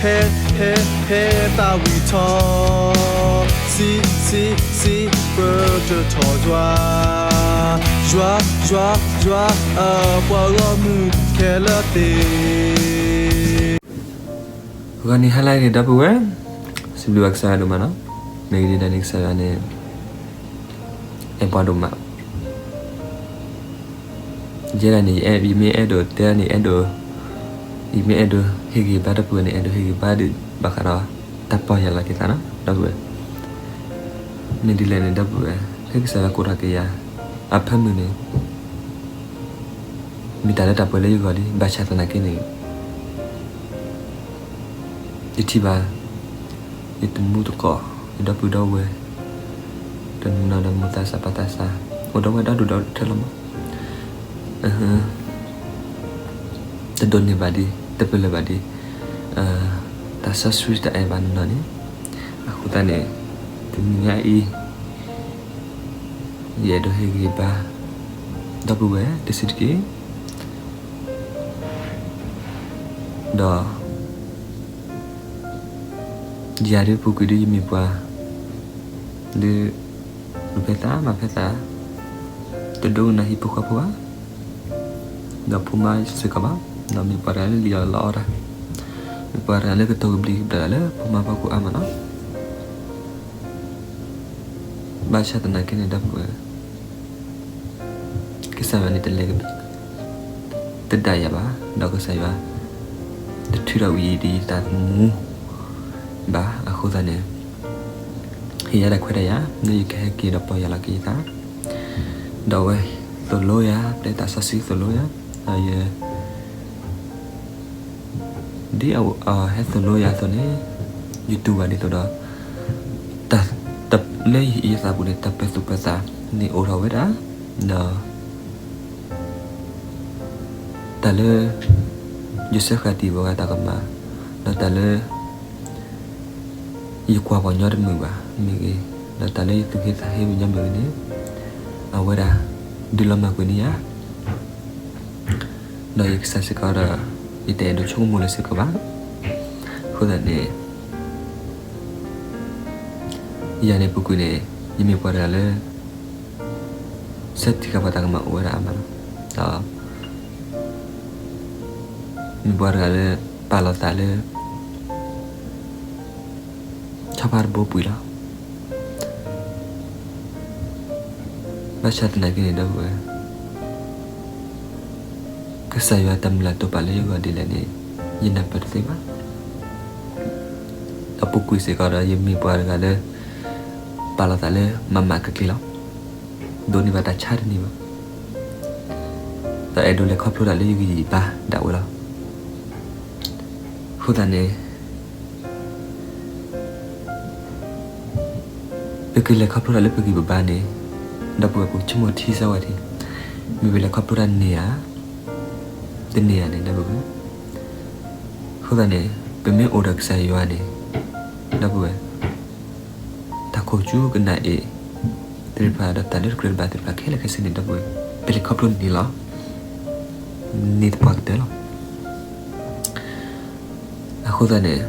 ဟဲ ဟဲ ဟဲသးဝံၣ်ထီၣ်, စံး စံး စံး ပတထီၣ်ယွၤ, ယွၤ ယွၤ ယွၤ ပှၤဂီၢ်မုၢ်ခဲလၢာ်သ့ၣ်. ဂီၤနံၤဟါလၢအဂ့ၤ ဒီပုၢ်ဝဲၢ်, စံးဘျုးဘၣ်ကစၢ်ယွၤဒိၣ်မးနီၤ, မ့ၢ်ဂ့ၤဒ်န့ၣ်ကစၢ်ယွၤန့ၣ် အဲၣ်ပှၤဒိၣ်မး ယဲဒၣ်န့ၣ် ယမ့ၢ်အဲၣ်ဒိးတဲန့ၣ် အဲၣ်ဒိး, ယမ့ၢ်အဲၣ်ဒိးဟ့ၣ်ဂံၢ်ဘါ ဒီပုၢ်ဝဲၢ်န့ၣ် အဲၣ်ဒိးဟ့ၣ်ဂံၢ်ဘါဒံးဘၣ်ဃးဒီး တၢ်ပီၢ်ယၢ်လီၤက့ၤသးနီၤ ဒီပုၢ်ဝဲၢ်. မ့ၢ်ဒ်လဲၣ်န့ၣ် ဒီပုၢ်ဝဲၢ် ဖဲကစၢ်ယွၤကိးထီၣ်က့ၤယၤ အဖၢမုၢ်န့ၣ် မ့ၢ်တၢ်လၢတၢ်ပှဲၤလၢယဂီၢ်လံ, ဘၣ်ဆၣ်သနာ်က့န့ၣ် ယထံၣ်ဘၣ် ယတံၤသကိး ယဒီပုၢ်ဒီဝဲၢ် တနီၤနီၤဒီး မိၢ်သးစၢ်ပၢ်သးစၢ် အိၣ်ဒီးဝဲဒီဒူၣ်ဒီထၢလီၤမး, တဒိးန့ၢ်ဘၣ်ဒံး တပလၢၢ်ဘၣ်ဒံး တၢ်စီဆှံတၢ်အဲၣ်ဘၣ်နီၤနီၤန့ၣ်, အဃိသတးန့ၣ် တနံၤညါအံၤ ယအဲၣ်ဒိးဟ့ၣ်ဂံၢ်ဘါ ဒီပုၢ်ဝဲၢ် တဆံးတက့ၢ်, ဒီး ယၤဒ်ပူၤကွံာ်ဒ်ယမ့ၢ်ပှၤ လၢ လူၤဖဲသးမၤဖဲသး တဒိကနၣ်ဟံၣ်ဖိဃီဖိဘၣ်, ဒီးဖိမါစ့ၢ်ကီးဘၣ်, ဒီးမ့ၢ်ပှၤတဂၤလၢလံၣ်အီၣ်လီအီတၢ်, မ့ၢ်ပှၤတဂၤလၢကတိၤကဘျံးကဘျၣ်လၢဖိမါဖီခိၣ်အါမးနီၤ. ဘၣ်ဆၣ်သနာ်က့န့ၣ် ဒီပုၢ်ဝဲၢ် ကစၢ်ယွၤန့ၣ် တလဲၤကဘၣ် တဒၣ်ယၤဘၣ်, ဒီးကစၢ်ယွၤ တထုးထီၣ်ဝံၤဒ်ယသးသမူဘၣ်. အဃိသတးန့ၣ် ဟ့ၣ်ယၤတၢ်ခွဲးတၢ်ယာ် လၢယကဟဲက့ၤဒီးပီၢ်ယၢ်လီၤက့ၤယသး, ဒီးအဝဲသိၣ်လိယၤ ပျဲသးစီဆှံသိၣ်လိယၤ, ဒီးယ ဒ်အဝဲဟဲသိၣ်လိယၤအသိးန့ၣ် ယတူၢ်ဘၣ်ဒ်သိးဒီး တၢ်လၢယသးပူၤန့ၣ် တၢ်ပၢၤသူၣ်ပၢၤသးန့ၣ်အိၣ်ထီၣ်ဝဲဒၣ်, ဒီး တၢ်လၢ ယစၢဃာ်တံၢ်ဘၣ်ဝဲတၢ်ကမၣ်, ဒီးတၢ်လၢ ယကွၢ်ပှၤညီတမုာ်ဘၣ်မ့ၢ်ဂ့ၤ, ဒီးတၢ်လၢယသူၣ်ဟ့သးဟ့မ့ၢ်ညီမ့ၢ်ဂ့ၤန့ၣ်, အဝဲဒၣ် ဒုးလီၤမၢ်ကွံာ်န့ၢ်ယၤ, ဒီးယကစၢ်စ့ၢ်ကီးဒီး ယတအဲၣ်ဒိးဆိကမိၣ်လၢၤစ့ၢ်ကီးဘၣ်. အဃိသတးန့ၣ် ယၤန့ၣ်ပူၤကွံာ်န့ၣ် ယမ့ၢ်ပှၤတဂၤလၢ ဆၢတံၢ်ဃာ်ပှၤတၢ်ကမၣ်အိၣ်ဝဲဒၣ်အါမးလီၤ. ဒီး မ့ၢ်ပှၤတဂၤလၢ ပာ်လီၤသးလၢ ဆီဖါတဘိပှံၤလီၤ. ဘၣ်ဆၣ်သနာ်က့န့ၣ် ဒီပုၢ်ဝဲၢ် ကစၢ်ယွၤတၢ်မုၢ်လၢ်တိာ်ပာ်လၢယဂီၢ်ဒ်လဲၣ်န့ၣ် ယနၢ်ပၢၢ်တသ့ဘၣ်. ဒီးပူၤကွံာ်စ့ၢ်ကီးဒီး ယမ့ၢ်ပှၤတဂၤလၢ ပာ်လီၤသးလၢမၤမၤကက့ၤလီၤ. ဒိးန့ၢ်ဘၣ်တၢ်ဆါတန့ၢ်ဘၣ်. ဒီးအဲၣ်ဒိးလဲၤခီဖျိတၢ်လၢယဂံၢ်ယဘါဒၣ်ဝဲလီၤ. အဃိသတးန့ၣ် ပကလဲၤခီဖျိတၢ်လၢပဂံၢ်ပဘါန့ၣ် ဒီပုၢ်ဝဲၢ် ပကဆိကမိၣ်ထံစၢဝဲထံ, မ့ၢ်ပလဲၤခီဖျိတၢ်န့ၢ်ဧါ, တန့ၢ်ဧါန့ၣ် ဒီပုၢ်ဝဲၢ်. အဃိသတးန့ၣ် ပမ့ၢ်အိၣ်ဒီးကစၢ်ယွၤန့ၣ် ဒီပုၢ်ဝဲၢ် တၢ်ခိၣ်ကၠူကနၣ်အ့ၣ်သ့ၣ်တဖၣ် ဒီးတၢ်လၢတကြၢးတဘၣ်သ့ၣ်တဖၣ်ခဲလၢာ်ခဲဆ့န့ၣ် ဒီပုၢ်ဝဲၢ် ပလဲၤခီဖျိန့ၢ်လီၤ. န့ၢ်သပှၢ်ကတၢၢ်လီၤ. အဃိသတးန့ၣ်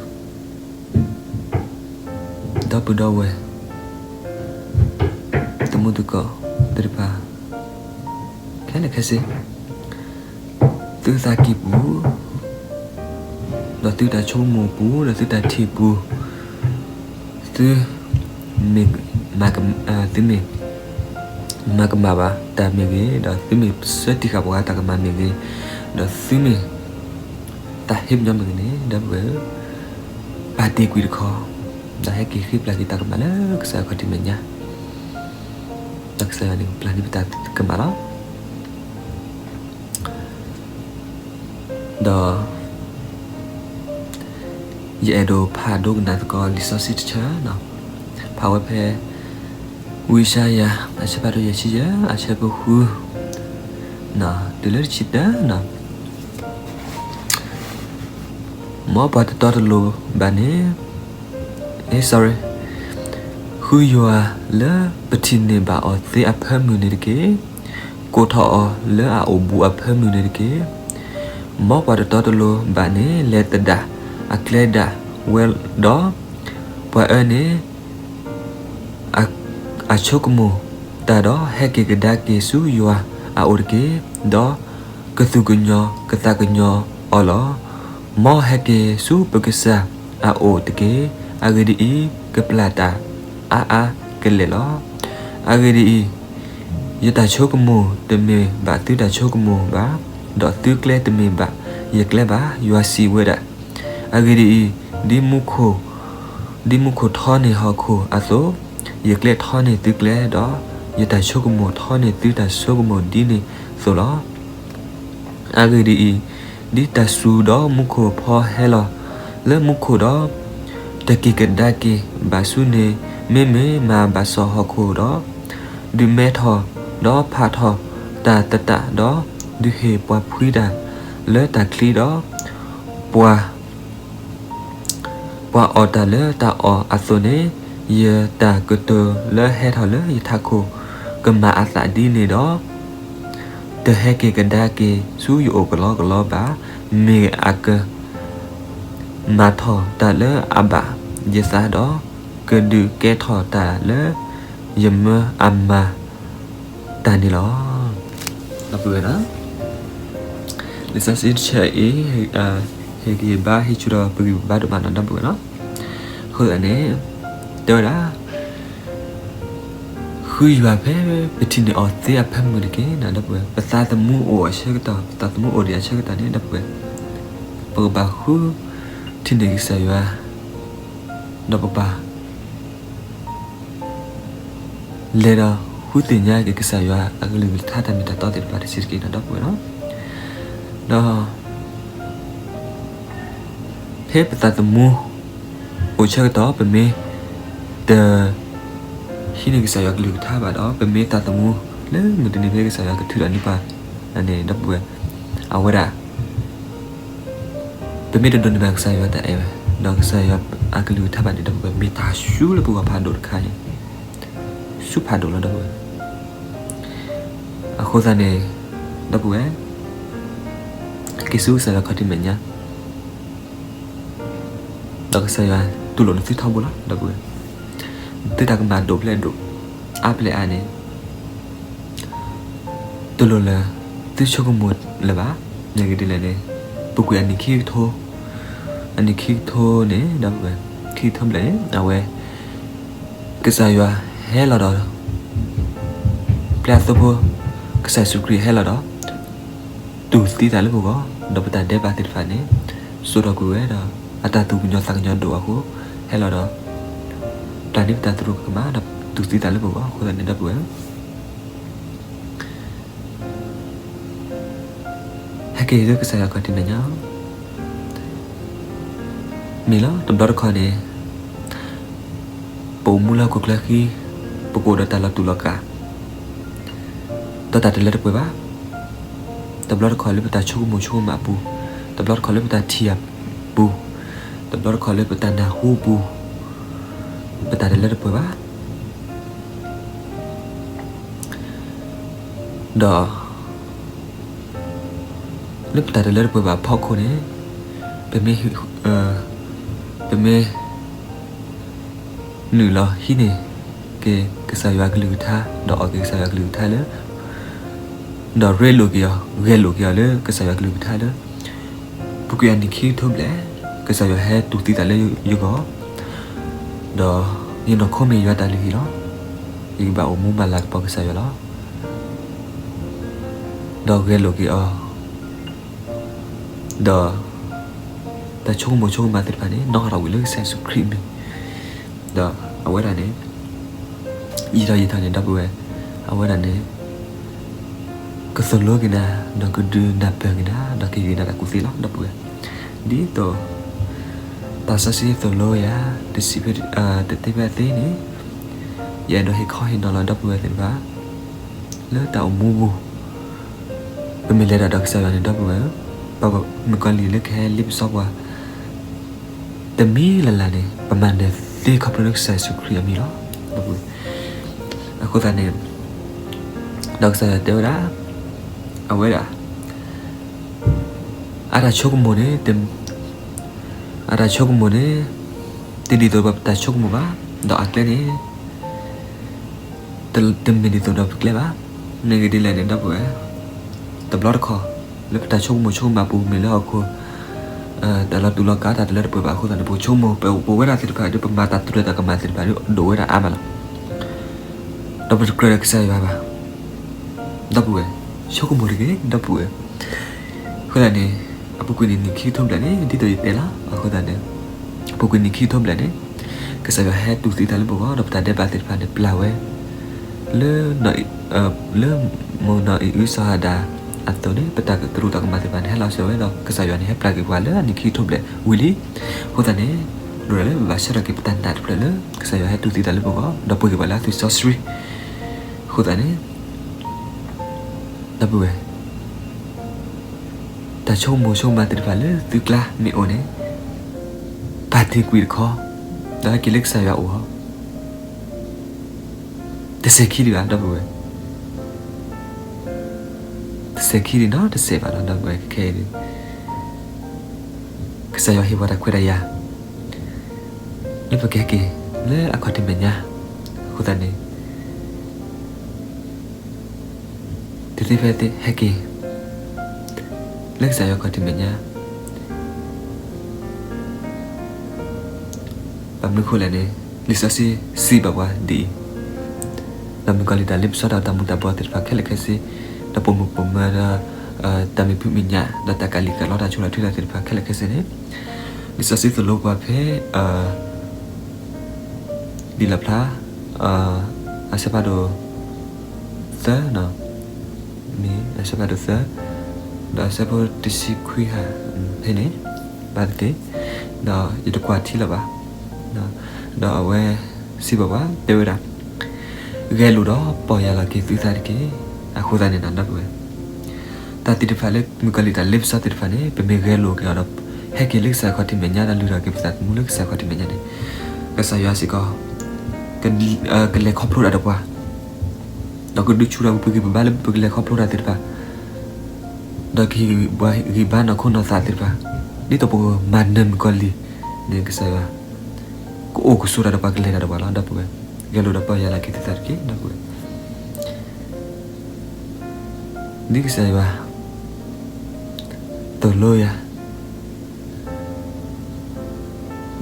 ဒီပုၢ်ဒီဝဲၢ် တံၤသကိးသ့ၣ်တဖၣ် ခဲလၢာ်ခဲဆ့ သုသးကံၢ်ပူၤ ဒီးသုတၢ်ဆိကမိၣ်ပူၤ ဒီးသုတၢ်ထံၣ်ပူၤ သုမ့ၢ် သုမ့ၢ်မၤကမၣ်ဘၣ်တၢ်မ့ၢ်ဂ့ၤ, ဒီးသုမ့ၢ်ဆၢတံၢ်ဃာ်ပှၤတၢ်ကမၣ်မ့ၢ်ဂ့ၤ, ဒီးသုမ့ၢ် တၢ်ဟ့ၣ်ပညီမ့ၢ်ဂ့ၤန့ၣ် ဒီပုၢ်ဝဲၢ် ပာ်တ့ၢ်ကွံာ်တခီ, ဒီးဟဲက့ၤဃ့ပျၢ်က့ၤတၢ်ကမၣ်လၢကစၢ်ခီၣ်ထံးမဲာ်ညါ, ဒီးကစၢ်ယွၤန့ၣ် ပျၢ်န့ၢ်ပတၢ်ကမၣ်လီၤ. ဒီး ယအဲၣ်ဒိးဖးဒိကနၣ်သကိးလံာ်စီဆှံတဆၢ, ဖးဝဲဖဲ ဝံယၡါယၤ အဆၢဖးဒိၣ်ယဲၢ်ဆံယဲၢ် အဆၢဖိဃု တုၤလၢတဆံတၢ, မ်ပှၤတတီတလိၤဘၣ်န့ၣ်, အဲ, sorry, ဃုယွၤလၢပထံၣ်န့ၢ်ဘၣ်အီၤသ့အဖၢမုၢ်န့ၣ်တက့ၢ်. ကိးထီၣ်အီၤလၢအအိၣ်ဘူးအဖၢမုၢ်န့ၣ်တက့ၢ်. မ်ပှၤတတီတလိၤဘၣ်န့ၣ် လဲၤသဒၣ် အကျဲဒၣ်ဝဲဒီး, ပှၤအၢန့ၣ် အဆိကမိၣ်တၢ်ဒီး ဟဲက့ၤကဒါက့ၤဆူယွၤအအိၣ်တက့ၢ်, ဒီးကသူၣ်ကညီၤကသးကညီၤအီၤလီၤ. မ်ဟဲက့ၤဆူပကစၢ်အအိၣ်တက့ၢ်. အဂ့ၢ်ဒ်အံၤ, ကပျၢ်တၢ်အါအါကလဲာ်လီၤ. အဂ့ၢ်ဒ်အံၤ, ယတၢ်ဆိကမိၣ်တမ့ၢ်ဘၣ်သုတၢ်ဆိကမိၣ်ဘၣ်, ဒီးသုကျဲတမ့ၢ်ဘၣ်ယကျဲဘၣ်, ယွၤစံးဝဲဒၣ်. အဂ့ၢ်ဒ်အံၤ, ဒ်မူခိၣ်, ဒ်မူခိၣ်ထီန့ၢ်ဟီၣ်ခိၣ်အသိး, ယကျဲထီန့ၢ်သုကျဲ, ဒီးယတၢ်ဆိကမိၣ်ထီန့ၢ်သုတၢ်ဆိကမိၣ် ဒ်န့ၣ်အသိးလီၤ. အဂ့ၢ်ဒ်အံၤ, ဒ်တၢ်စူၤဒီးမူခိၣ်ဖီဟဲလီၤလၢမူခိၣ်ဒီး, တက့ၤကဒါက့ၤဘၣ်ဆူန့ၣ်, မ့မ့ၢ်မၤဘၣ်စီၣ်ဟီၣ်ခိၣ်ဒီး, ဒုးမဲထီၣ်ဒီးဖးထီၣ်တၢ်သတးဒီး, ဒုးဟ့ၣ်ပှၤဖှံတၢ်လၢတၢ်ချံဒီး, ပှၤ ပှၤအီၣ်တၢ်လၢတၢ်အီၣ်အသိးန့ၣ်, ယတၢ်ကတိၤလၢဟဲထီၣ်လၢယထးခိၣ် ကမၤအသးဒ်န့ၣ်ဒီး, တဟဲက့ၤကဒါက့ၤဆူယအိၣ်ကလီကလီဘၣ်. မ့ၢ်အကမၤထီၣ်တၢ်လၢအဘၣ်ယသးဒီး, ကဒုးကဲထီၣ်တၢ်လၢယမၢအမၤတၢ်န့ၣ်လီၤ. ဒီပုၢ်ဝဲၢ်, လံာ်စီဆှံတဆၢအံၤ ဟ့ၣ်ဂံၢ်ဟ့ၣ်ဘါဟ့ၣ်ဆူၣ်ထီၣ်ပဂံၢ်ပဘါဒိၣ်မးနီၤ ဒီပုၢ်ဝဲၢ်နီၤ. အဃိသတးန့ၣ် တဲဝဲဒၣ် ဃုယွၤဖဲပထံၣ်န့ၢ်အီၤသ့အဖၢမုၢ်တက့ၢ်နီၤ ဒီပုၢ်ဝဲၢ်. ပသးသမူအိၣ်အဆၢကတီၢ်, ပသးသမူအိၣ်ဒံးအဆၢကတီၢ်န့ၣ် ဒီပုၢ်ဝဲၢ်, ပကဘၣ်ဃုထံၣ်န့ၢ်ကစၢ်ယွၤ, ဒီးပကဘၣ် လဲၤဒီးဃုသ့ၣ်ညါက့ၤကစၢ်ယွၤအကလုၢ်ကထါတၢ်မ့ၢ်တၢ်တီသ့ၣ်တဖၣ်တဆံးတက့ၢ်နီၤ ဒီပုၢ်ဝဲၢ်နီၤ. ဒီး ဖဲပသးသမူအိၣ်ဆၢကတီၢ် ပမ့ၢ်တဟံးန့ၢ်ကစၢ်ယွၤကလုၢ်ကထါဘၣ်ဒီး ပမ့ၢ်သးသမူလၢမုၢ်တနံၤဖဲကစၢ်ယွၤကထုးထီၣ်န့ၢ်ပှၤ န့ၣ် ဒီပုၢ်ဝဲၢ်, အဝဲဒၣ် ပမ့ၢ်တဒိးန့ၢ်ဘၣ်ကစၢ်ယွၤတၢ်အဲၣ်ဝဲ, ဒီးကစၢ်ယွၤအကလုၢ်ကထါဘၣ်န့ၣ် ဒီပုၢ်ဝဲၢ် မ့ၢ်တၢ်ဆူလၢပဂီၢ်ဖးဒိၣ်တခါအံၤ, ဆူဖးဒိၣ်လီၤ ဒီပုၢ်ဝဲၢ်. အဃိသတးန့ၣ် ဒီပုၢ်ဝဲၢ်, က့ၤဆူကစၢ်ယွၤခီၣ်ထံးမဲာ်ညါ ဒီးကစၢ်ယွၤတူၢ်လိာ်နသုထီဘိလီၤ ဒီပုၢ်ဝဲၢ်. သုတၢ်ကမၣ်ဒိၣ်ဖျဲၣ်ဒိၣ် အါဖျဲၣ်အါန့ၣ် တလိၣ်လၢသုဆိကမိၣ်လၢၤဘၣ်. မ့ၢ်ဂ့ၢ်ဒ်လဲၣ်န့ၣ် ပူၤကွံာ်အနံၣ်ခံကထိ, အနံၣ်ခံကထိန့ၣ် ဒီပုၢ်ဝဲၢ်, ခံကထိဘျဲၣ်န့ၣ် အဝဲ ကစၢ်ယွၤဟဲလီၤဒီး ပျဲအသိဖိ, ကစၢ်ယ့ၣ်ၡူးခရံာ်ဟဲလီၤဒီး တူၢ်သံသးလၢပဂီၢ်, ဒီးပတၢ်ဒဲးဘးသ့ၣ်တဖၣ်န့ၣ် စိာ်ထီၣ်ကွံာ်ဝဲဒီး အတၢ်သူၣ်ကညီၤသးကညီၤဒိၣ်အဃိ, ဟဲလီၤဒီး ပျၢ်န့ၢ်ပတၢ်သရူးကမၣ် ဒီးတူၢ်သံသးလၢပဂီၢ်အဃိသတးန့ၣ် ဒီပုၢ်ဝဲၢ် ဟဲက့ၤဆူကစၢ်ယွၤခီၣ်ထံးမဲာ်ညါ မ့ၢ်လီၤ. တဘျီတခီၣ်န့ၣ် ပအိၣ်မူလၢဟီၣ်ခိၣ်ချၢဃံ, ပကအိၣ်ဒီးတၢ်လီၤတူာ်လီၤကာ်, ဒီးတၢ်တလၢတပှဲၤဘၣ်. တဘျီတခီၣ်လၢပတၢ်ဆိကမိၣ်ဆိကမးအပူၤ, တဘျီတခီၣ်လၢပတၢ်ထံၣ်အပူၤ, တဘျီတခီၣ်လၢပတၢ်နၢ်ဟူအပူၤ, ပတၢ်တလၢတပှဲၤဘၣ်. ဒီး လၢပတၢ်တလၢတပှဲၤဘၣ်အဖီခိၣ်န့ၣ်, ပမ့ၢ်, ပမ့ၢ် နုာ်လီၤဟံးန့ၢ်က့ၤကစၢ်ယွၤကလုၢ်ကထါ, ဒီးအီၣ်က့ၤကစၢ်ယွၤကလုၢ်ကထါလၢ, ဒီးရ့လိာ်က့ၤအီၤ, ဂဲၤလိာ်က့ၤအီၤလၢကစၢ်ယွၤကလုၢ်ကထါလၢ, ပူၤကွံာ်အနံၣ်ခံကထိဘျဲၣ်, ကစၢ်ယွၤဟဲတူၢ်သံသးလၢယဂီၢ်, ဒီးယနီၢ်ခိမ့ၢ်ယွၤတၢ်လုၢ်ဟံၣ်လီၤ. ယကဘၣ်အိၣ်မူမၤလၤကပီၤကစၢ်ယွၤလီၤ. ဒီးဂဲၤလိာ်က့ၤအီၤ, ဒီး တၢ်ဆိကမိၣ်ဆိကမးသ့ၣ်တဖၣ်န့ၣ် နီၣ်ထီၣ်ဝံၤလၢကစၢ်ယ့ၣ်ၡူးခရံာ်အမံၤ, ဒီးအဝဲဒၣ်န့ၣ် ယံာ်ထီၣ်ယံာ်ထီၣ်န့ၣ် ဒီပုၢ်ဝဲၢ်, အဝဲဒၣ်န့ၣ် ကသိၣ်လိက့ၤနၤ, ဒီးကဒုးနၢ်ပၢၢ်က့ၤနၤ, ဒီးကဟ့ၣ်က့ၤနၤတၢ်ကူၣ်သ့လီၤ ဒီပုၢ်ဝဲၢ်. ဒ်သိး တၢ်စီဆှံသိၣ်လိယၤ တစံးဖဲ, တသ့ဖဲအသ့န့ၣ်, ယအဲၣ်ဒိးဟ့ၣ်ခီဟ့ၣ်နီၤလီၤ ဒီပုၢ်ဝဲၢ်သ့ၣ်တဖၣ် လၢတၢ်အိၣ်မူပူၤ, ပမ့ၢ်လဲၤတၢ်ဒီးကစၢ်ယွၤန့ၣ် ဒီပုၢ်ဝဲၢ်, ပမုၣ်ကီၤလံၢ်လၢကဟဲလ့ပစီပှၤ တမံၤလၢ်လၢ်န့ၣ် ပမၤနၢၤသ့ခီဖျိလၢကစၢ်ယ့ၣ်ၡူးခရံာ်အမံၤလီၤ. အဃိသတးန့ၣ် ဒီးကစၢ်ယွၤတဲဝဲဒၣ်, အဝဲဒၣ် အတၢ်ဆိကမိၣ်န့ၣ် တ, အတၢ်ဆိကမိၣ်န့ၣ် တဒ်သိးဒီးပတၢ်ဆိကမိၣ်ဘၣ်, ဒီးအကျဲန့ၣ် တမ့ၢ်ဒ်သိးဒီးပကျဲဘၣ်. မ့ၢ်ဂ့ၢ်ဒ်လဲၣ်န့ၣ် ဒီပုၢ်ဝဲၢ်, တဘျီတခီၣ် လၢပတၢ်ဆိကမိၣ်ဆိကမးပူၤ မ့ၢ်လၢဟီၣ်ခိၣ် တၢ်လီၤတူာ်လီၤကာ် တၢ်တလၢတပှဲၤဘၣ်အဃိသတးန့ၣ် ပဆိကမိၣ် ပဝဲဒၣ်သ့ၣ်တဖၣ်ဒီး ပမၤတၢ်တြဲၤတၢ်ကမၣ်သ့ၣ်တဖၣ်ဒီး ဒိၣ်ဝဲဒၣ်အါမးလီၤ. ဒီးပတကြၢးဒီးကစၢ်ယွၤဘၣ်. ဒီပုၢ်ဝဲၢ်, ဆိကမိၣ်တဂ့ၤ ဒီပုၢ်ဝဲၢ်. အဃိသတးန့ၣ် အပူၤကွံာ်န့ၣ် နံၣ်ခံကထိဘျဲၣ်န့ၣ် ဒ်သိးယတဲလီၤ. အဃိသတးန့ၣ် အပူၤကွံာ်နံၣ်ခံကထိဘျဲၣ်န့ၣ် ကစၢ်ယွၤဟဲတူၢ်သံသးလၢပဂီၢ် ဒီးပတၢ်ဒဲးဘးသ့ၣ်တဖၣ်န့ၣ် ပျၢ်ဝဲ လၢ လၢမိၢ်နီၢ်အံၣ်အုစီၤအၤဒၣ်အသိးန့ၣ် ပတၢ်တြဲၤတၢ်ကမၣ်သ့ၣ်တဖၣ်န့ၣ် ဟဲလီၤစၢၤဝဲဒီး ကစၢ်ယွၤန့ၣ် ဟဲပျၢ်က့ၤပှၤလၢအနံၣ်ခံကထိဘျဲၣ်ဝံၤလံ. အဃိသတးန့ၣ် လိၣ်ဒၣ်လၢပဘၣ်ဆၢထၢၣ်က့ၤပတၢ်နာ်တဖျၢၣ်လၢ ကစၢ်ယွၤဟဲတူၢ်သံသးလၢပဂီၢ် ဒီးပှ့ၤက့ၤပှၤလၢအသွံၣ်စီဆှံ. အဃိသတးန့ၣ် ဒီပုၢ်ဝဲၢ်, တၢ်ဆိကမိၣ်ဆိကမးသ့ၣ်တဖၣ်လၢသုကျါမ့ၢ်အိၣ်န့ၣ် ပာ်တ့ၢ်ကွံာ်တခီ, ဒီးဟဲက့ၤလၢကစၢ်ယွၤအအိၣ်လီၤ. တစဲးခံဒံးဘၣ် ဒီပုၢ်ဝဲၢ်, တစဲးခံဒံးနီတစဲးဘၣ်လီၤ ဒီပုၢ်ဝဲၢ်. ခဲအံၤန့ၣ် ကစၢ်ယွၤဟ့ၣ်ပှၤတၢ်ခွဲးတၢ်ယာ် လၢပကဟဲက့ၤလၢအခီၣ်ထံးမဲာ်ညါ. အဃိသတးန့ၣ် တသ့ဖဲသ့ ဟဲက့ၤလၢကစၢ်ယွၤခီၣ်ထံးမဲာ်ညါ. ဘၣ်မနုၤအဃိလဲၣ်န့ၣ် လံာ်စီဆှံစံးဘၣ်ပှၤဒ်အံၤ, ဒီးမုၣ်ကီၤလံၢ်တၢ်လ့ပစီဒီးတၢ်မူၤတၢ်ဘှီးသ့ၣ်တဖၣ်ခဲလၢာ်ခဲဆ့, ဒီးပိာ်မုၣ်ပိာ်မၢၤဒီး တၢ်မ့ၢ်ဖုးမ့ၢ်ညၣ် ဒီးတၢ်ကးလံာ်ကးလီတၢ်ဆိၣ်လီၤထွဲတၢ်သ့ၣ်တဖၣ်ခဲလၢာ်ခဲဆ့န့ၣ် လံာ်စီဆှံသိၣ်လိပှၤဖဲ လံာ်လီၣ်ဖျါ အဆၢဖးဒိၣ်သၢ, မ့ၢ်အဆၢဖးဒိၣ်သၢ ဒီးအဆၢဖိတဆံခွံဟါ ဖဲန့ၣ် ဘၣ်သ့ၣ်သ့ၣ်, ဒီးယတကွၢ်ထံလၢၤဘၣ်. ဒီးအဝဲစံးဘၣ်ပှၤ တဲဝဲဒၣ်, ဂဲၤလိာ်ဒီးပီၢ်ယၢ်လီၤက့ၤသုသးတက့ၢ်. အဃိသတးန့ၣ်ဒီပုၢ်ဝဲၢ်, တၢ်သ့ၣ်တဖၣ်လၢမုၣ်ကီၤလံၢ်တၢ်လ့ပစီသ့ၣ်တဖၣ်န့ၣ် ပမ့ၢ်ဂဲၤလိာ်က့ၤအီၤဒီး ဟဲက့ၤလၢကစၢ်ခီၣ်ထံးမဲာ်ညါ ဒီးလုၢ်ထီၣ်က့ၤပသးသမူလၢကစၢ်ခီၣ်ထံးမဲာ်ညါန့ၣ် ကစၢ်ယွၤစ့ၢ်ကီး ကလဲၤခီဖျိတၢ်ဒီးပှၤ, ဒီးကဒုးဆူၣ်ထီၣ်ပဂံၢ်ပဘါလၢပကလဲၤခီဖျိတၢ်သ့ၣ်တဖၣ်, ဒီးကဟ့ၣ်ပှၤဂံၢ်ဘါနီၢ်ခိနီၢ်သးသ့ၣ်တဖၣ်, ဒ်သိးပကမၤနၢၤမုၣ်ကီၤလံၢ်န့ၣ် ကစၢ်ယွၤ ကအိၣ်ကဆိးတၢ်ဒီးပှၤ ကလဲၤတၢ်ဒီးပှၤလီၤ ဒီပုၢ်ဝဲၢ်. ဂဲၤလိာ်ဒီးပီၢ်ယၢ်လီၤက့ၤသုသးတက့ၢ် ဒီပုၢ်ဝဲၢ်. ဒ်ကစၢ်ယွၤသိၣ်လိယၤ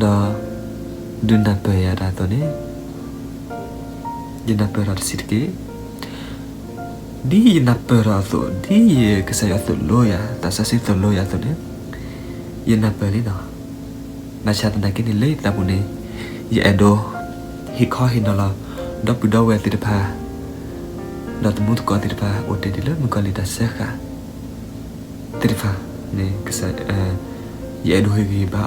ဒီးဒုးနၢ်ပၢၢ်ယၤတၢ်အသိးန့ၣ် ယနၢ်ပၢၢ်ထီၣ်တဆံးတက့ၢ်. ဒ်ယနၢ်ပၢၢ်ထီၣ်အသိး, ဒ်ယကစၢ်ယွၤသိၣ်လိယၤ, သးစီဆှံသိၣ်လိယၤအသိးန့ၣ် ယနၢ်ပၢၢ်လံလီၤ. ဘၣ်ဆၣ်သနာ်က့န့ၣ် လၢယသးပူၤန့ၣ် ယအဲၣ်ဒိးဟ့ၣ်ခီဟ့ၣ်နီၤလီၤ ဒီပုၢ်ဒီဝဲၢ်သ့ၣ်တဖၣ် ဒီးသမူသကိးသ့ၣ်တဖၣ် အိၣ်တ့ၢ်ဒံးလၢမုၣ်ကီၤလံၢ်တၢ်စၢဃာ်သ့ၣ်တဖၣ်န့ၣ် ယအဲၣ်ဒိးဟ့ၣ်ဂံၢ်ဟ့ၣ်ဘါ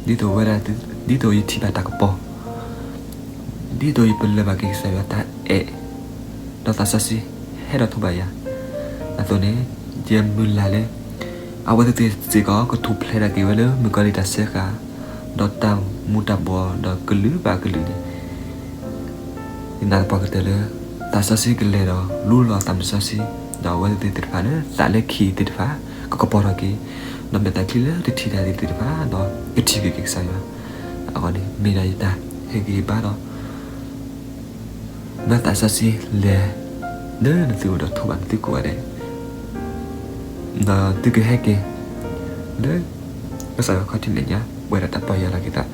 အီၤ ဒ်သိးဝဲဒၣ် ဒ်သိးယထံၣ်ဘၣ်တၢ်ကပီၤ ဒ်သိးယပလၢၢ်ဘၣ်က့ၤကစၢ်ယွၤတၢ်အဲၣ် ဒီးသးစီဆှံဟဲထီၣ်ထိးဘၣ်ယၤအသိးန့ၣ် ယမုၢ်လၢ်လၢ အဝဲသ့ၣ်စ့ၢ်ကီး ကထူၣ်ဖျဲးထီၣ်က့ၤဝဲလၢမုၣ်ကီၤလံၢ်တၢ်စၢဃာ် ဒီးတၢ်မူၤတၢ်ဘှီးဒီးကလုာ်ဘၣ်ကလုာ်န့ၣ် ယနာ်သပှၢ်ကတၢၢ်လၢ သးစီဆှံကလဲၤဒီးလူလီၤသးစီဆှံ ဒီးအဝဲသ့ၣ်သ့ၣ်တဖၣ်လၢ သးလၢခံသ့ၣ်တဖၣ် ကကပီၤထီၣ်က့ၤ ဒီးမဲာ်သၣ်ချံလၢတထံၣ်တၢ်သ့ၣ်တဖၣ် ဒီးကထံၣ်က့ၤက့ၤကစၢ်ယွၤ အဂီၢ်န့ၣ် မ့ၢ်ဒၣ်ယတၢ်ဟ့ၣ်ဂံၢ်ဟ့ၣ်ဘါဒီး မၤသးစီဆှံလဲၤ လၢနသုအိၣ်ဒီးထိးဘၣ်နသုကိးဂၤဒဲး ဒီးသုကဟဲက့ၤ လၢ ကစၢ်ယွၤခီၣ်ထံးမဲာ်ညါ ပှဲၤဒီးတၢ်ပီၢ်ယၢ်လီၤက့ၤ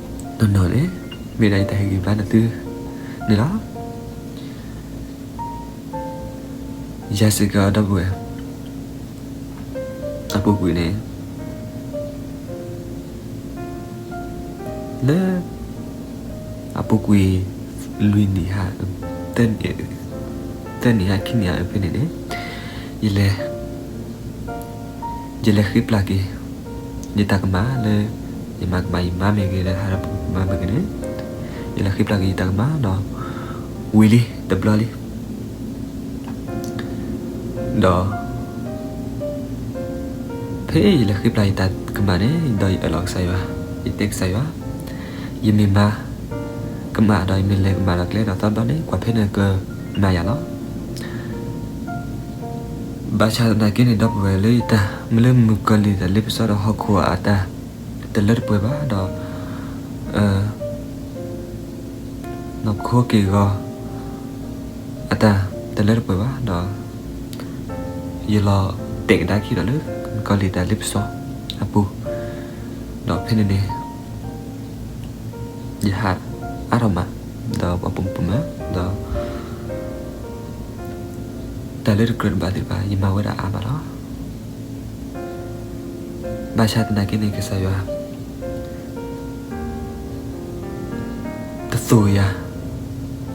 သး နီၢ်နီၢ်န့ၣ် မ့ၢ်ဒၣ်ယတၢ်ဟ့ၣ်ဂံၢ်ဘါနသုန့ၣ်လီၤ. ယၤစ့ၢ်ကီးဒီပုၢ်ဝဲၢ် အပူၤကွံာ်န့ၣ် လၢ အပူၤကွံာ် လွံၢ်နံၣ်ဟါ သၢနံၣ်ဟါ ခံနံၣ်ဟါဖဲန့ၣ်န့ၣ် ယလဲၤ ယလဲၤဃ့ပျၢ်က့ၤ ယတၢ်ကမၣ်လၢ ယမၤကမၣ်ယမါမ့ၢ်ဂ့ၤ လၢဟးဒီးပကမၤမ့ၢ်ဂ့ၤန့ၣ် ယလဲၤဃ့ပျၢ်က့ၤယတၢ်ကမၣ်ဒီး ဝံၤလံ တဘျီလံ ဒီး ဖဲယလဲၤဃ့ပျၢ်ယတၢ်ကမၣ်န့ၣ် ဒီးယအၢၣ်လီၤကစၢ်ယွၤ, ယတဲကစၢ်ယွၤ, ယမ့ၢ်မၤ ကမၣ်ဒီးယမ့ၢ်လဲၤကမၣ်ဒီးကျဲဒီးသီဘျီန့ၣ် ကွၢ်ဖဲန့ၣ်ကမၤယၤလီၤ. ဘၣ်ဆၣ်သနာ်က့န့ၣ် ဒီပုၢ်ဝဲၢ်လၢယတၢ် မ့ၢ်လၢမုၣ်ကီၤလံၢ်တၢ်လ့ပစီဒီးဟီၣ်ခိၣ်အတၢ် တလၢတပှဲၤဘၣ်ဒီး နီၢ်ခိက့ၢ်ဂီၤ အတၢ်တလၢတပှဲၤဘၣ်ဒီး ယလီၤတဲာ်ကဒါက့ၤဒီးလၢ ကီၢ်လံာ်တၢ်လ့ပစီအပူၤ, ဒီးဖဲန့ၣ်န့ၣ် ယဟးအါထီၣ်မး ဒီးပှၤပိာ်မုၣ်ပိာ်မၢၤ ဒီး တၢ်လၢတကြၢးတဘၣ်သ့ၣ်တဖၣ် ယမၤဝဲဒၣ်အါမးလီၤ. ဘၣ်ဆၣ်သနာ်က့န့ၣ် ကစၢ်ယွၤ တသိၣ်ယၤ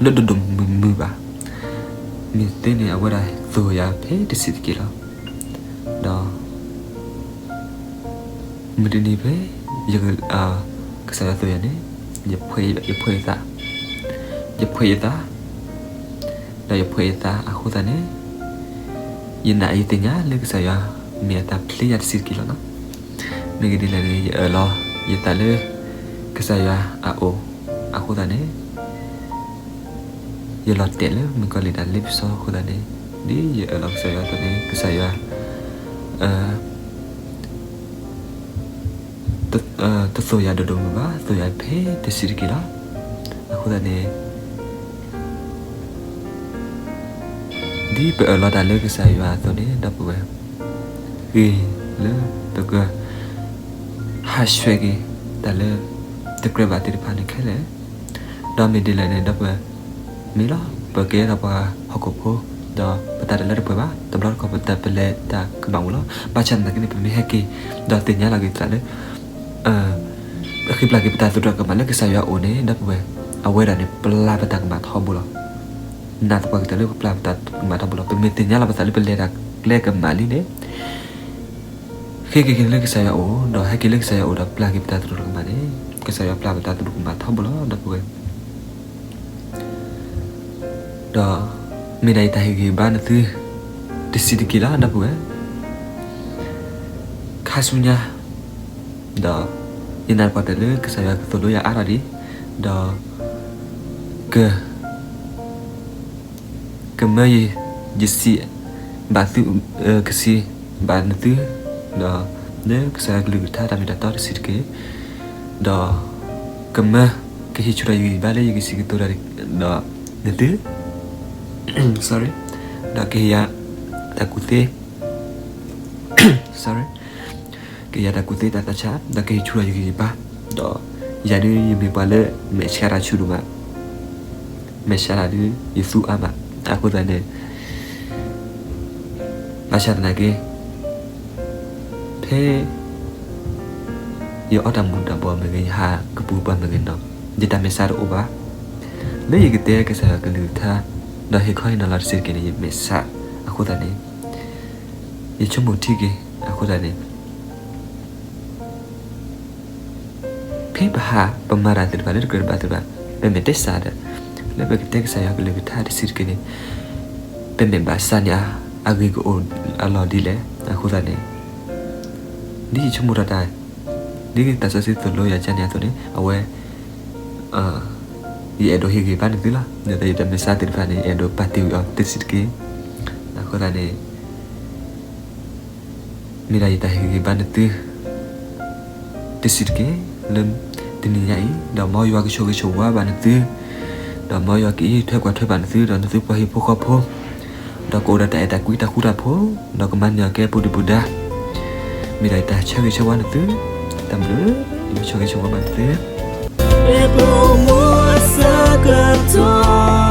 လၢဒိၣ်ဒိၣ်မုၢ်မုၢ်ဘၣ်. မ့ၢ်သ့န့ၣ် အဝဲဒၣ်သိၣ်ယၤဖဲတဆံးတက့ၢ်လီၤ. ဒီး မုၢ်တနံၤဖဲ ယက ကစၢ်ယွၤသိၣ်ယၤန့ၣ် ယဖှဲးယသး, ယဖှဲးယသး, ဒီးယဖှဲးယသးအဃိသတးန့ၣ် ယနာ်ယသ့ၣ်ညါလၢကစၢ်ယွၤ မ့ၢ်အတၢ်ဖျ့ယၤတဆံးတက့ၢ်လီၤနီၤ. မ့ၢ်ဂ့ၢ်ဒ်လဲၣ်န့ၣ် ယအၢၣ်လီၤယသးလၢ ကစၢ်ယွၤအအိၣ်အဃိသတးန့ၣ် ယလီၤတဲာ်လၢမုၣ်ကီၤလံာ်တၢ်လ့ပစီအဃိသတးန့ၣ် ဒ်ယအၢၣ်လီၤကစၢ်ယွၤအသိးန့ၣ် ကစၢ်ယွၤ တသိၣ်ယၤဒိၣ်ဒိၣ်မုၢ်မုၢ်ဘၣ်, သိၣ်ယၤဖဲတဆံးတက့ၢ်လီၤ. အဃိသတးန့ၣ် ဒ်ပအၢၣ်လီၤတၢ်လၢကစၢ်ယွၤအသိးန့ၣ် ဒီပုၢ်ဝဲၢ် ဂ့ၤလၢပက ဟးဆှဲးက့ၤတၢ်လၢ တကြၢးဘၣ်သ့ၣ်တဖၣ်န့ၣ်ခဲလၢာ်, ဒီးမ့ၢ်ဒ်လဲၣ်န့ၣ် ဒီပုၢ်ဝဲၢ် မ့ၢ်လီၤ ပကဲထီၣ်ပှၤဟီၣ်ခိၣ်ဖိ ဒီးပတၢ်တလၢတပှဲၤဘၣ်, တဘျီတခီၣ်ပတၢ်ပလဲၤတၢ်ကမၣ်အိၣ်လီၤ. ဘၣ်ဆၣ်သနာ်က့န့ၣ် ပမ့ၢ်ဟဲက့ၤ ဒီးသ့ၣ်ညါလီၤက့ၤသးလၢ ပဃ့ပျၢ်က့ၤပတၢ်သရူးကမၣ်လၢကစၢ်ယွၤအအိၣ်န့ၣ် ဒီပုၢ်ဝဲၢ် အဝဲဒၣ်န့ၣ် ပျၢ်ပတၢ်ကမၣ်ထီဘိလီၤ. နာ်သပှၢ်ကတၢၢ်လၢပပျၢ်ပတၢ်ကမၣ်ထီဘိလီၤ. ပမ့ၢ်သ့ၣ်ညါလီၤပသးလၢပလဲၤတၢ်ကျဲကမၣ်လံန့ၣ် ဃ့က့ၤက့ၤလၢကစၢ်ယွၤအအိၣ်, ဒီးဟဲက့ၤလၢကစၢ်ယွၤအအိၣ်ဒီးပျၢ်က့ၤပတၢ်သရူးကမၣ်န့ၣ် ကစၢ်ယွၤပျၢ်ပတၢ်သရူးကမၣ်ထီဘိလီၤ ဒီပုၢ်ဝဲၢ် ဒီးမ့ၢ်ဒၣ်ယတၢ်ဟ့ၣ်ဂံၢ်ဘါနသု တဆံးတက့ၢ်လီၤ ဒီပုၢ်ဝဲၢ်. ခါဆူညါ ဒီးယနာ်သပှၢ်ကတၢၢ်လၢကစၢ်ယွၤကသိၣ်လိယၤအါထီၣ်ဒံး, ဒီး က ကမၢယ ယစံးဘၣ်သု, ကစံးဘၣ်နသု, ဒီးလၢကစၢ်ယွၤကလုၢ်ကထါတၢ်မ့ၢ်တၢ်တီတဆံးတက့ၢ်, ဒီးကမၢ ကဟ့ၣ်ဆူၣ်ထီၣ်ယဂံၢ်ယဘါလၢယကစံးကတိၤတၢ်ဒီးနသု, sorry, ဒီးကဟ့ၣ်ယၤတၢ်ကူၣ်သ့ sorry, ကဟ့ၣ်ယၤတၢ်ကူၣ်သ့တၢ်သးဆး, ဒီးကဟ့ၣ်ဆူၣ်ထီၣ်ယဂံၢ်ယဘါ, ဒီးယၤဒုးယမ့ၢ်ပှၤလၢမဲာ်ဆှးတၢ်ဆူၣ်ဒိၣ်မး, မဲာ်ဆှးတၢ်ဒုးယသူအါမး, အဃိသတးန့ၣ် ဘၣ်ဆၣ်သနာ်က့ ဖဲ ယအီၣ်တၢ်မူၤတၢ်ဘှီးမ့ၢ်ဂ့ၤ, ယဟးကပူၤပှၤမ့ၢ်ဂ့ၤဒီး ယတၢ်မဲာ်ဆှးတအိၣ်ဘၣ်. လၢယကတဲကစၢ်ယွၤကလုၢ်ကထါ ဒီးဟ့ၣ်ခီဟ့ၣ်နီၤလီၤတဆံးတက့ၢ်န့ၣ် ယမဲာ်ဆှးအဃိသတးန့ၣ် ယဆိကမိၣ်ထံက့ၤအဃိသတးန့ၣ် ဖဲပဟးပမၤတၢ်သ့ၣ်တဖၣ်လၢတကြၢးတဘၣ်သ့ၣ်တဖၣ် ပမ့ၢ်တဲစးဒီး လၢပကတဲကစၢ်ယွၤကလုၢ်ကထါတဆံးတက့ၢ်န့ၣ် ပမ့ၢ်ဘၣ်စးန့ၣ် အဂ့ၢ်ကအိၣ်အလီၢ်ဒ်လဲၣ်. အဃိသတးန့ၣ် ဒ်ယဆိကမိၣ်ထီၣ်တၢ် ဒ်တၢ်စီဆှံသိၣ်လိယၤကန့ၣ်အသိးန့ၣ် အဝဲ ယအဲၣ်ဒိးဟ့ၣ်ဂံၢ်ဘါနသုလီၤ. ဒီးယတၢ်မဲာ်ဆှးသ့ၣ်တဖၣ်န့ၣ် ယအဲၣ်ဒိးပာ်တ့ၢ်ဝံၤအီၤတဆံးတက့ၢ်. အဃိသတးန့ၣ် မ့ၢ်ဒၣ်ယတၢ်ဟ့ၣ်ဂံၢ်ဘါနသု တဆံးတက့ၢ် လၢတနံၤညါအံၤ, ဒီးမ်ယွၤကဆိၣ်ဂ့ၤဆိၣ်ဝါဘၣ်နသု, ဒီးမ်ယွၤကအံးထွဲကွၢ်ထွဲဘၣ်နသု, ဒီးနသုပှၤဟံၣ်ဖိဃီဖိ, ဒီးကအိၣ်ဒီးတၢ်အဲၣ်တၢ်ကွံတၢ်ဃူတၢ်ဖိး, ဒီးကမၤန့ၢ်အီၤကဲပူၤဒုၣ်ပူၤဒါ, မ့ၢ်ဒၣ်ယတၢ်ဆၢဂ့ၤဆၢဝါနသု, တၢ်ဘျုး, ယွၤဆိၣ်ဂ့ၤဆိၣ်ဝါဘၣ်နသု, ပမူအဆၢကတီၢ်